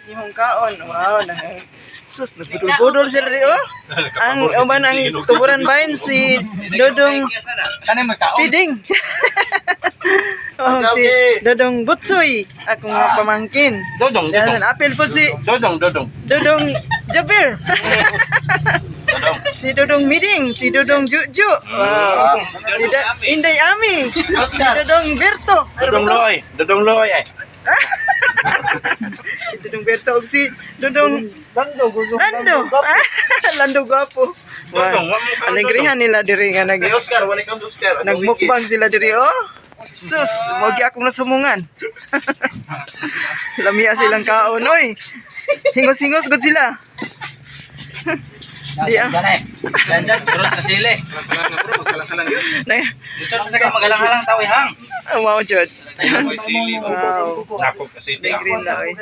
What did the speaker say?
Inyong kaon. Wow, na. Sus, nagbudol-budol sila di oh. Ang uban ang tuburan bahin si Dodong Kani magkaon. Piding. Oh, si Dodong Butsoy, akong mga pamangkin. Dodong, Yan, dodong. apil po si Dodong, dodong. Dodong Jabir. Dodong. Si Dodong Miding, si Dodong Juju. Wow. Si Inday Ami, si Dodong Berto. Dodong Loy. Dodong Loy eh. Si Dodong Berto ug si Dodong Lando, gusto. Lando. Ah, Lando gwapo. Dodong, Wow. wa mo kaon, Alegrihan nila diri nga nag Kay Oscar, wala kang Oscar. Ang nagmukbang sila diri oh. Sus, mo gi akong nasumungan. Lamia silang kaon oy. Hingos-hingos gud sila. Di ah. Yan eh. Yan dyan, kurot na sili. Na- Gusto ko sa kang magalang-halang tao hang. Wow, jud. Sili. Wow. Nakop ka sili. May green na oy.